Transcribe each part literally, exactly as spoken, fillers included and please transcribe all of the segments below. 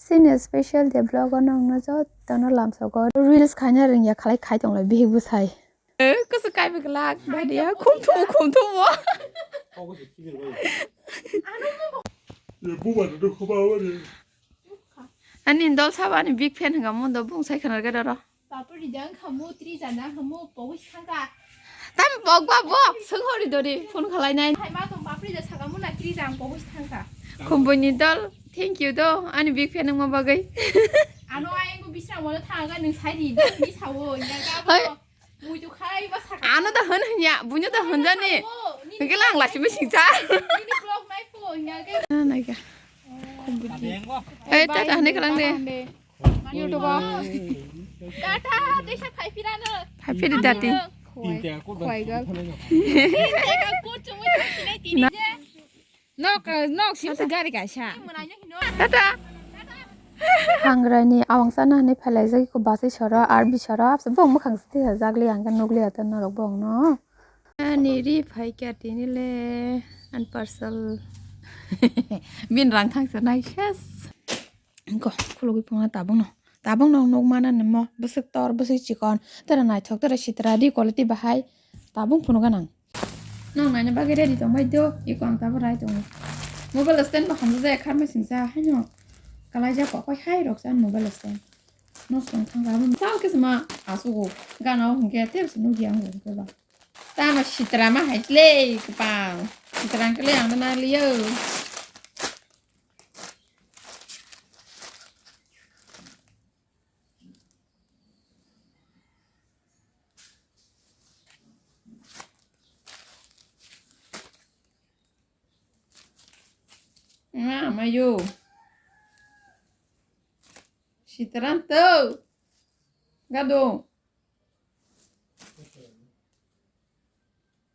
Chini special day vlog o nokno jotono lamsogo reels khaina rwngya khalai khai tonglai bihik bwsai. Kusu kaibe glak badia khum thumo khum thumo. Ani dol sabo ani big fan hwnka mundo bung sai khwna rwgwi rw. Papri da wngkha mu, tri jana wngkha mu, pogwi thangkha. Tam pogba bo, swnghori dori, phone khalai nai. Hai ma tong papri da saka mu na tri jang pogwi thangkha. Khumbui ni dol, thank you do, ani big fan wngma bagwi. Ano ayang bo bisrang wala thangkha, nwng sai ri, ni sawo, ya ga bo. Hai. Mui tu khai ba saka. Ano da hwn hnya, bunya da hwn jani. Sawo, ni hwnkhe lang lachimi singcha. Ni vlog nai pho, ya ga. Na, nai ga. Khumbui. Hey, tata hwnwi khalang de. Tata, tesa khai phirano. Khai phiri dati. Khwai, khwai gal. Teka kut chumui thang sinai tini je. Nok, nok sim se gari kaisa. Tata. Hangrani awang sana hwnwi phelaijak iko basai soro, arbi soro, abse bo mwkhang se thajak li ang khe nukli ata norok bo ang no. Ani ri phaikha tini le an parcel. Bin rang thangsa nai ses. Ko, khulugwi phunukna tabukno. Tabukno nuk mana nimo, bwswk tor, bwswk chikon. Tera naithok, tera sitra, di quality bahai. Tabuk phunukgwi nang. Nong naina bagwi ready tongbai do, iko ang tabuk rai tongo. Mobile stand bo hamjak jaya kharmai singsa, haino. Kalaijak kokoi hai rok chan mobile stand. Nosto wng thangkha, abo chao khe se ma asugo. Gana o hwnkhe tebse nukya ang hwnkhe ba. Tamo sitra ma hai le kwpang. Sitra wngkhe le ang na liyo. Nga mayo. Sitran to. Gado.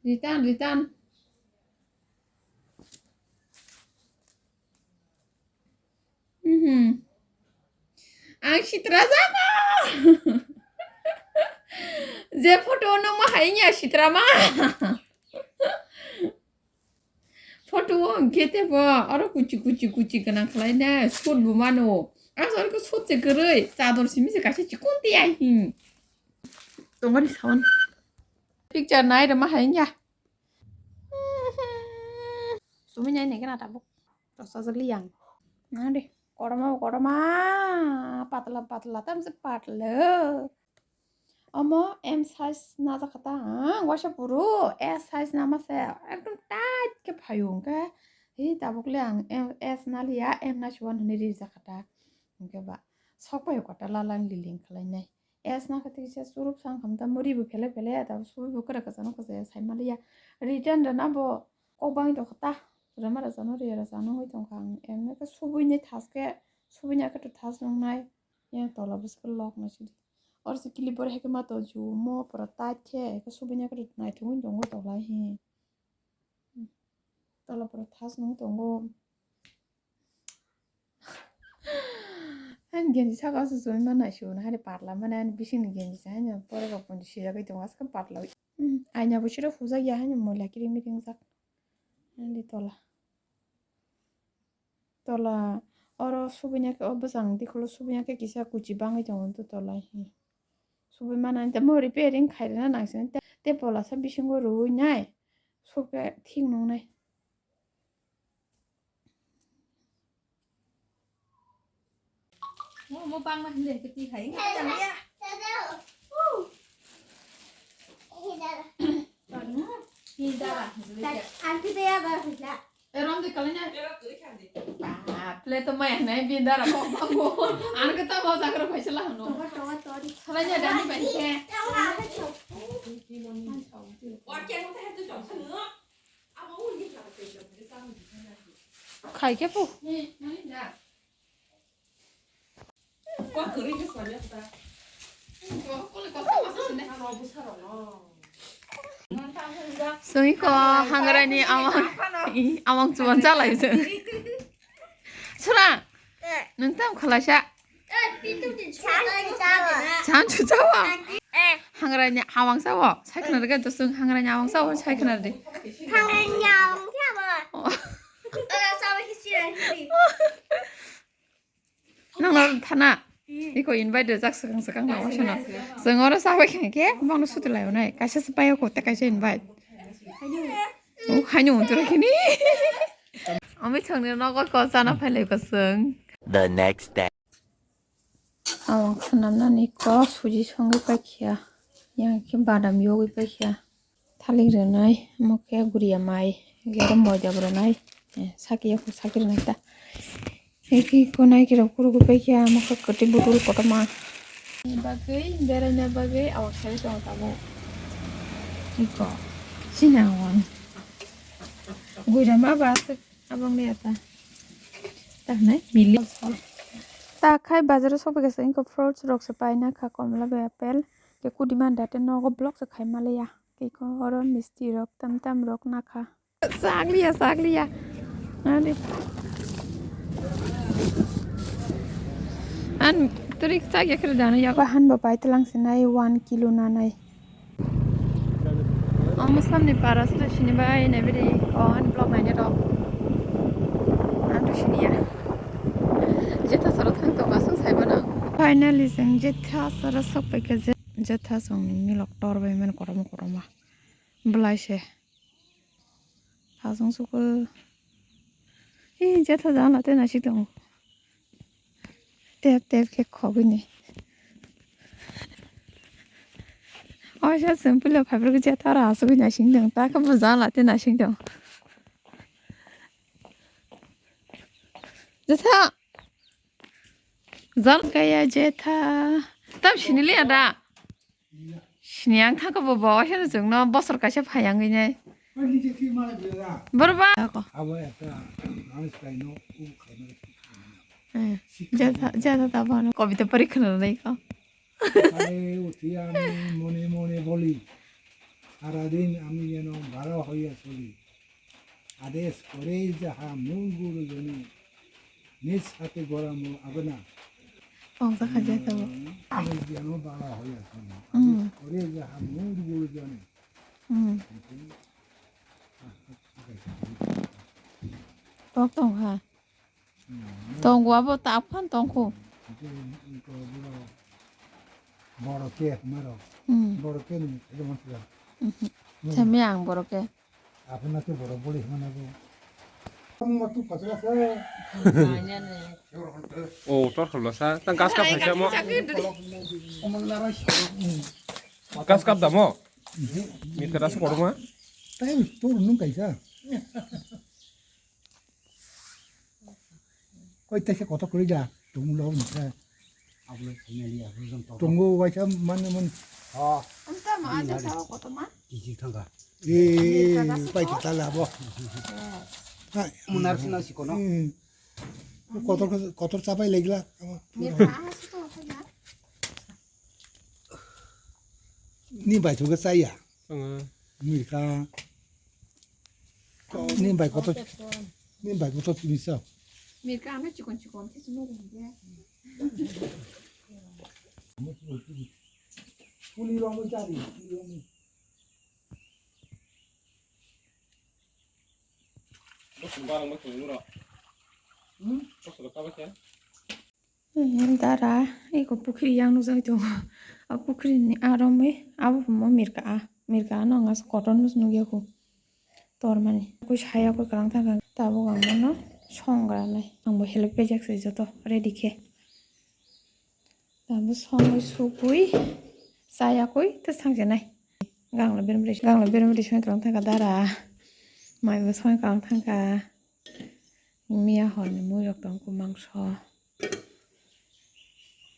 Return, return. Mhm. Ang sitra jago. Je photo no ma hai nya sitra ma. Photo o hwnkhe tebo oro kuchi kuchi kuchi gwnang khlai nai, sut bo mano. Ang oro khe sut se kwrwi, chador simi se kaisa chikon tei ai hin. Tongmani sound. Picture nai rwma hai wngya. Sumi nai nai gana tabuk. Rasa jali yang. Nang de, kotorma kotorma, patla patla, tam se patla. Omo M size najak kha ta, ang waisa puro S size nama se ekdom tight khe phaio hwnkhe, hi tabuk le ang M, S naliya, M naisuan hwnwi rijak kha ta. Hwnkhe ba sok bai kwtal lalang liling khlainai. S nakha tikisa churuk sang khamta muri bo phele phele, tabuk subi bo kwrak kwchangno kwchaya sai maliya. Return rwna bo kok bangwi tongkha ta, rwma rwchano riya rwchano wngwi tongkha ang. M nokhe subuini thaske, subuini ake to thas nungnai. Yang tola bwswk lok nai sidi. Oro se clip oro hai khe ma tonsu mo pura tight khe, khe subui nai khe naithok wng tongo tola hi. Tola pura thas nung tongo. Ani genji saka se sumi ma nai suna hari patla mane ani bisingni genji se haino pore rok ponjo sijagwi tongo aske patla. Aina bo siro hujak ya haino moila kiring miring jak. Ani tola. Tola oro subuina khe o bwsang dikhulo subuina khe kisa kuchi bangwi tongo tola hi. Subui mana tei mo repairing khairina nangsinai tei, tei pola sa bisingo rwui nai sukhe thik nungnai. Mo, mo bangma hinde khe ti khai. Ang khe tei aba khaisa. Eh, rom de kalanya. Ba, plate to maya nai bin dara kok bango. Ang khe tamo jagra khaisa la hano. Toba, toba, tori. Kalanya dani bai khe. Khai khe pu. Songiko hangrani awang, awang chuban chalai se. Sura, nung tam khalaisa. Chan chuchawa. Hangrani awang sawo. Saikna rega dosung hangrani awang sawo, saikna de. Hangrani awang sawo. Oh. Ora sawo kisi. Nang no thana. Iko invite rwjak swkang swkang no oisano. Chwng oro chabai khe khe bangno suti lai onai. Kaisa se paio ko te kaisa invite. O haino unturo khini. Ami chwngni nogo ko chana phai lai ko chwng. The next day. Ang swnamnani ko suji songwi paikha. Yang khe badam yogwi paikha. Thalik rwnai, omo khe guria mai, aro moida bo rwnai. Eh, saki yakho saki rwnai ta. Eki konai khe rok kurugwi paikha, omo khe kwtwi budul kotorma. Bagwi, beraina bagwi, awak sai tongo tabuk. Iko, sinang wan. Guria ma ba aswk. Abang de ata. Tak nai mili. Ta khai bazar o sok bai khe wngkha fruits rok se paina kha, komla bai apple. Ke kudi man da te nogo block se khai maliya. Ke ko oro misti rok tam tam rok nakha. Sakliya, sakliya. Ani. An turik sak ya kre dana ya. Bahan bo pai tlang se nai one kilo na nai. Omo samni para sida sini bai nai bidi kon vlog naina rok. Ang to sini ya. Jetha soro thang tongo aswk sai bono. Finally, chwng Jetha soro sok pai kha, Je-, Jetha song ni milok tor bai mani kotorma kotorma. Belai se. Thasung suko. Hi, Jetha jala te nasi tongo. Tep tep khe khogwini. Oisa simple phaibrwk Jetha aro asugwi nasing dong. Ta khe bo jala te nasing dong. Jetha. Jal kaya Jetha. Tam sini le ada. Sini ang thangkha bo bo, oisano chwngno bosor kaisa phai ang wngnai. Borba. Ako. Abo ekta, ang swkaino, u khaina. Eh, Jetha, Jetha ta bono kobita pori khwna nai ko. Are uthi ami mone mone boli, সারাদিন আমি যেন বারো হইয়া চলি। আদেশ করেই যাহা মূল গুরুজনে, নিজ হাতে গড়া মূল আবনা। Ong sa kha Jetha bo. আমি যেন বারো হইয়া চলি। হুম। আদেশ করেই যাহা মূল গুরুজনে। Hmm. Tok tong kha. Hmm. Tongo abo ta phan tongkho. Borok ke maro. Hmm. Borok ke ni, ede mon tira. Mhm. Hmm. Sami ang borok ke. Apuna ke borok boli mana bo. Kamu matu pacara sa. O, tor kholo sa. Tang gas kap hai sa mo. Gas kap da mo. Mitra su korma. Tai tor nung kaisa. Koi taisa kotor kori da. Tung lo mitra. Abo le thangya li abo jang tor. Tongo waisa man man. Ha. Amta ma aja sao kotor ma. Kisi thangka. Eh, pai ta la bo. Hai. Munar sina si kono. Hmm. Kotor kotor chapai legla. Mitra asi to kaya. Ni bai thuga chaya. Tongo. Mirka. Ni bai kotor. Ni bai kotor tini sao. Mirka ano chikon chikon khe sumo ringe. Kuli romo chari, kuli romo. Bosong barang bosong nuro. Hmm? Bosong ka ba khe? Eh, dara, eko pukhri yang nukjagwi tongo. A pukhrini aro mui, abo hwnmo mirka a. Mirka ano ang asa kotor nukya kho. Tormani. Koi saya koi kalang thangkha. Tabuk ang bono songranai. Ang bo help pejak se joto ready khe. Tabuk songwi sukwi chayakwi tei sangjanai. Gangla berem ri, gangla berem ri songwi kalang thangkha dara. Maibo songwi kalang thangkha. Miya horni mui rok tongkho mangso.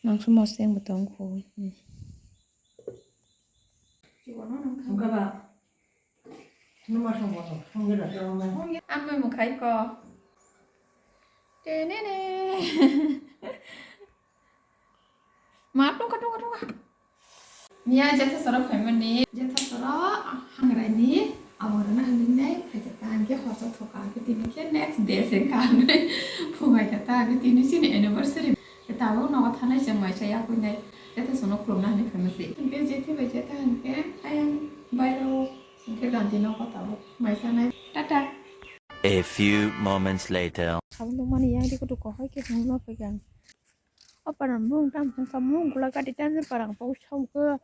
Mangso moseng bo tongkho. Hmm. Ang mui mukhai ko. Tenene. Ma tungka tungka tungka. Miya Jetha soro phaimani, Jetha soro hangraini aborana hinwi nai phaikha ta, hwnkhe horsa thoka, hwnkhe tini khe next day se wngkha hinwi phungai kha ta, hwnkhe tini chini anniversary. Tabuk nogo thanai chwng mai chaya khuinai, Jetha soro khulumna hinwi phaimase. Hwnkhe Jetha bai Jetha hwnkhe ayang bairo hwnkhe ganti nogo tabuk mai chanai. Tata. A few moments later. Sabun tongmani yang di kudu kohoi khe hwnwi ma phaikha ang. O parang bung tam sung samung gula gati tam se parang pau song ko.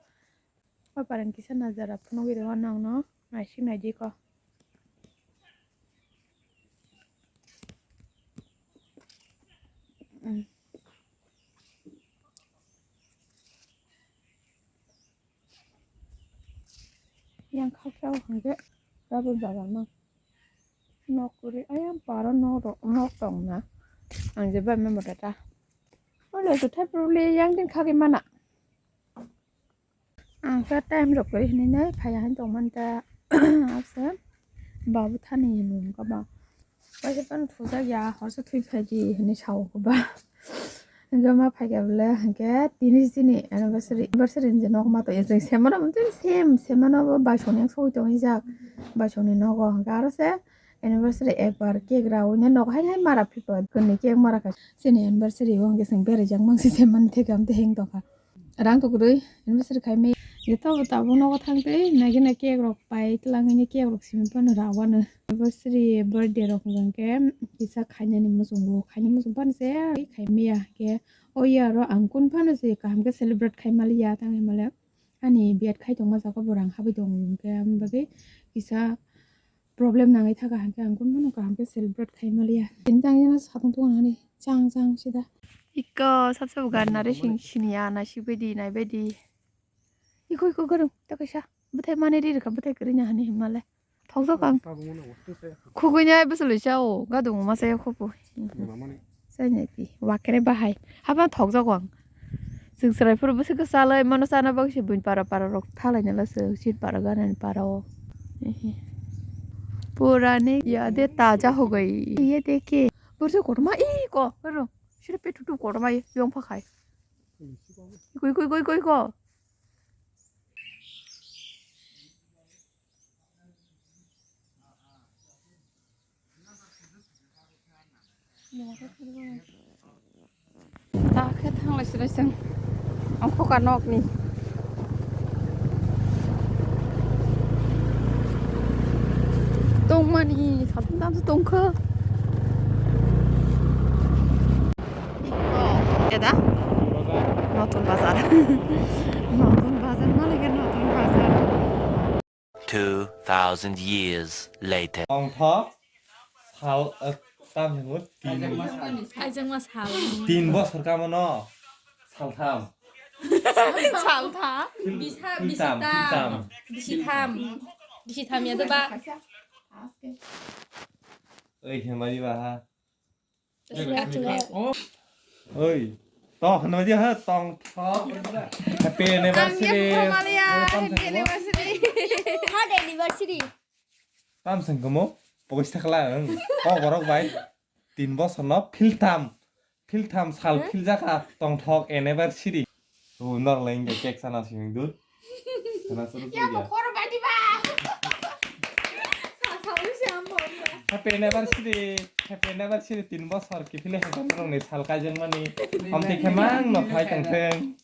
O parang kisa nazara phunugwi tongo nang no naising naidi ko. Yang khaksa o hwnkhe rubber bagan no nok kwrwi ayang paro nok rok nok tong na ang je bai memo tata o le kwthai phuru le yang din khagwi mana ang khe time rok kwrwi hinwi nai phaiya hin tong manta asa babu thani hinwi wngkha ba. Waisa phano thujak ya, horse thwi phaidi hinwi sao ba. Hwnkhe ma phaikha bole, hwnkhe tini chini anniversary, anniversary ni je nogo ma tongya, chwng semano same, semano bo baisongni yang sogwi tongwi jak, baisongni nogo. Hwnkhe aro se anniversary ekbar cake rawui no nogo hai hai mara phipa, kwnwi cake mara kha. Chini anniversary o hwnkhe chwng beraijak mangsi semani theke amtwi heng tongkha. Rang to kwrwi anniversary khai maya. Joto bo tabuk nogo thang twi nagina cake rok pai twlang hini cake rok simi phano rawano. Anniversary birthday rok hwnkhe kisa khainani muchungo, khaina muchung phano se khai maya. Hwnkhe o year o ang kun phano se kaham khe celebrate khai maliya, tang himale ani biyat khai tongma jaga bo rang habwi tongo, hwnkhe aboni bagwi kisa problem nangwi thaka hwnkhe ang kun phano kaham khe celebrate khai maliya. Tini tang jana satung tong nani chang chang sida. Iko sab sab gan nare sing sini ya na si baidi nai baidi. Iko iko garung ta kaisa bwthai mani ri rwkha bwthai kwrwi na hani himale. Thokjak ang. Khugui nai bwswlwi cha o gadung ma saya khopo. Sai nai ti wakere bahai. Haba thokjak ang. Chwng chwrai phuru bwswk khe chalai mano chana bagwi se buini para para rok thalai nala se chini para ganani para o. Ehe. Purani yade taja ho gayi. Ye dekhe. Bursa kotorma i ko. Karo. Sira pe tutu kotorma i yong pha khai. Koi koi koi koi ko. Ta khe thanglai sini chwng. Ang khoka nokni. Tongmani satung tamsa tongkha. Eda? Notun bazar. Notun bazar, mane ke notun bazar. Two thousand years later. Tongthok sal, eh, tam hingo tin. Kaijakma sal. Tin bosor kamono saltham. Saltham? Bisa, philtham, philtham. Bisitham. Bisitham ya doba. Oi, hemari baha. Oi, to hwnwi di ha tong tho. Happy anniversary. Ang ye phamaliya, happy anniversary. Third anniversary. Tam sangkamo, pogis thakla ang. Kok borok bai tin bosor no philtham. Philtham sal philjaka tongthok anniversary. O norok lai wngkha cake sana simi dud. Sana suru ya. Happy anniversary. Happy anniversary. Tin bosor kiphilwi hai norokni sal kaijakmani. Amtwi khe mang no phai tongtheng.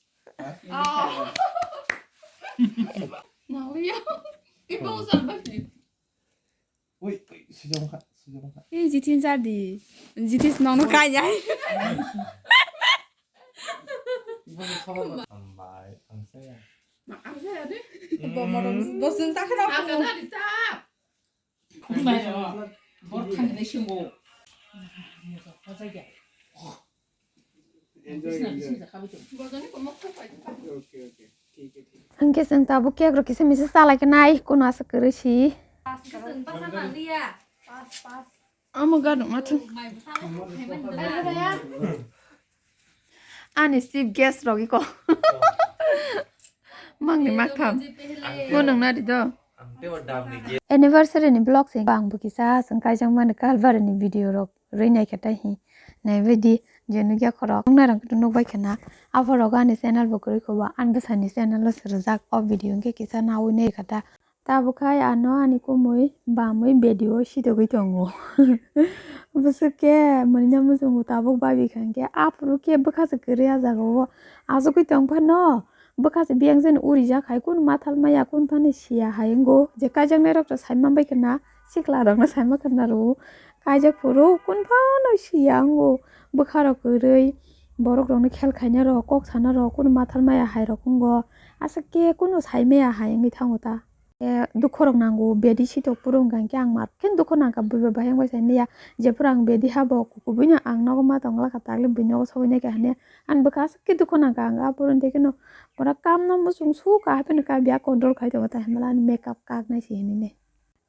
Ui, ui, sijong kha, sijong kha. Ei, jithin jadi. Jithin nono kai jai. Hambai, ang saya. Ma, ang saya de. Bo morom, bo sung tak kena. Ang kena di tak. Khumbai ro. Bor thang ni sunggo. Hwnkhe chwng tabuk cake rok kisa misa chalai khe nai, kunu aswk kwrwi si. Omo gaduk ma thung. Ani chief guest rok iko. Mangni maktham. Bo nung nari do. Anniversary ni vlog se ang bo kisa chwng kaijak mani Kalbari ni video rok. Rwi naikha tei hi naibaidi je nukya khorok. Noknai rang khe nukbai khana. Aphorogo ani channel bo kwrwi kho ba, ani bwsani channel o se rwjak o video hwnkhe kisa naui naikha ta. Tabuk khai ano ani kumui bamui bedi o sidogwi tongo. Bwswk khe mwnwino muchungo tabuk babi kha hwnkhe aphuru khe bwkha se kwrwi a jaga o achugwi tong phano. Bwkha se biyang jani urijak hai, kunu mathal maya, kunu phano siya hai wngo. Je kaijaknai rok to sai manbai khna, sikla rok no sai ma khna rw. Kaijak phuru kunu phano siya wngo. Bwkha rok kwrwi, Borok rokni khel khaina rok, kok sana rok, kunu mathar maya hai rok wngo. Aswk khe kunu sai maya hai wngwi thango ta. E, dukho rok nango, bedi sitok phuru wngkha hwnkhe ang mar khe dukho nangkha, buiba bahai wngbai sai maya. Jephuru ang bedi habo, kubui no ang nogo ma tong lakha, takle bui nogo sogwi naikha hwnwi. Ang bwkha aswk khe dukho nangkha, ang aphuru hwnkhe no pura kam no muchung sukha, hapheno ka biya control khai tongo, tai hwnba ani makeup kak nai se hinwi ne.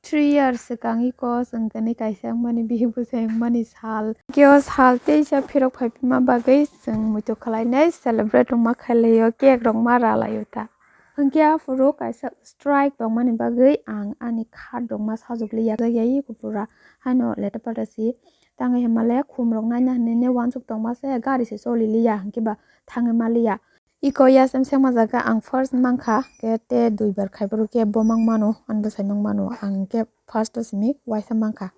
Three years swkang iko chwng kani kaisa wngmani, bihik bwsai wngmani sal. Khe o sal teisa phirok phai phima bagwi chwng muitu khlainai, celebrate rok ma khailai o, cake rok ma ralai o ta. Hwnkhe aphuru kaisa strike tongmani bagwi ang ani khat rok ma sajwk liya, ya iko pura haino leta palta si. Tangwi hwnmale khum rok naina hinwi ne uansuk tongma se gari se choli liya, hwnkhe ba thangwi ma liya. Iko yasem sengma jaga ang first mankha, khe te duibar khai phuru khe bo mang mano, ani bwsai mang mano, ang khe first o simi uaisa mankha.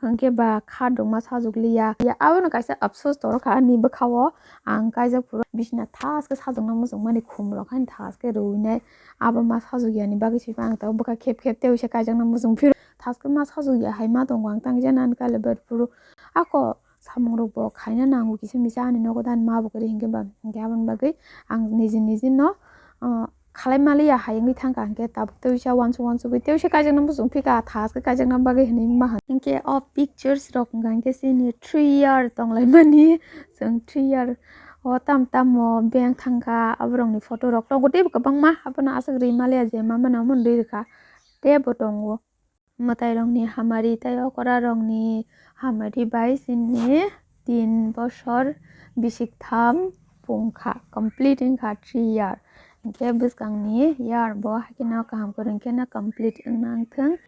Hwnkhe ba khat rok ma sajwk liya. Ya, abono kaisa apsos toro kha ani bwkha-o. Ang kaijak phuru bisina thaske sajwkna muchung mani khum rok haino thaske rwinai. Abo ma sajwk yani bagwi se ang tabuk bwkha khep khep tei uaisa kaijakna muchung phiro. Thaske ma sajwk ya hai ma tongo ang tang jani kale bed phuru. Ako samung rok bo khaina nango kisa misa ani nogo dan ma bo kwrwi hinkhe ba. Hinkhe aboni bagwi ang niji niji no, ah, khalai maliya hai wngwi thangkha, hinkhe tabuk tei uaisa uansuk uansugwi tei uaisa kaijakna muchung phika, thaske kaijakna bagwi hinwi ma hwn. Hinkhe o pictures rok wngkha hinkhe chini three year tonglaimani, chwng three year o tam tamo beng thangkha, aborokni photo rok tongo teibo kwbangma, abono aswk rwi maliya je ma mano omono rwi rwkha, teibo tongo. Mwtairokni hamari tei okorarokni hamari bai chini tin bosor bisik tham pungkha, complete wngkha three year. Hinkhe bwskangni year bo haikhe no kaham kwrwng kheno complete wngna wngthwng.